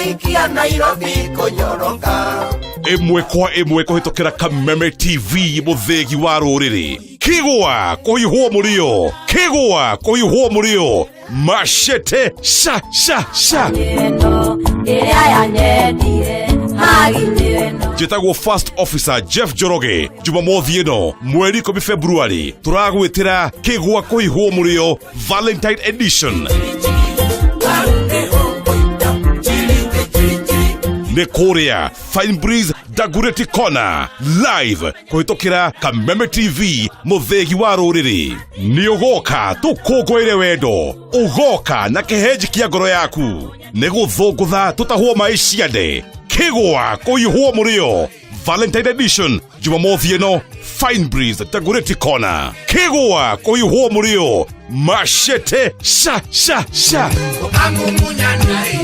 Ngaikia Nairobi kũnyoroka. Ĩmwe kwa ĩmwe kũhĩtũkĩra Kameme TV, mũthĩgi wa rũrĩrĩ. Kĩgwa kũhiũhwo mũrĩo, kĩgwa kũhiũhwo mũrĩo, machete sha sha sha. Nyendo ĩrĩa yanyendire haginyendo. Njĩtagwo First Officer Jeff Njoroge. Jumamothi ĩno mweri 10 Februari tũragwĩtĩra kĩgwa kũhiũhwo mũrĩo Valentine edition. Nĩ kũrĩa Fine Breeze, Dagoretti Corner, live kũhĩtũkĩra Kameme TV, mũthĩgi wa rũrĩrĩ. Nĩ ũgoka tũkũngũĩre wendo, ũgoka na kĩhenji kĩa ngoro yaku. Nĩ gũthũngũtha tũtahwo maĩ ciande. Kĩgwa kũhiũhwo mũrĩo Valentine edition, Jumamothi ĩno, Fine Breeze, Dagoretti Corner. Kĩgwa kũhiũhwo mũrĩo, machete sha sha sha. Ũkamumunyana ĩ.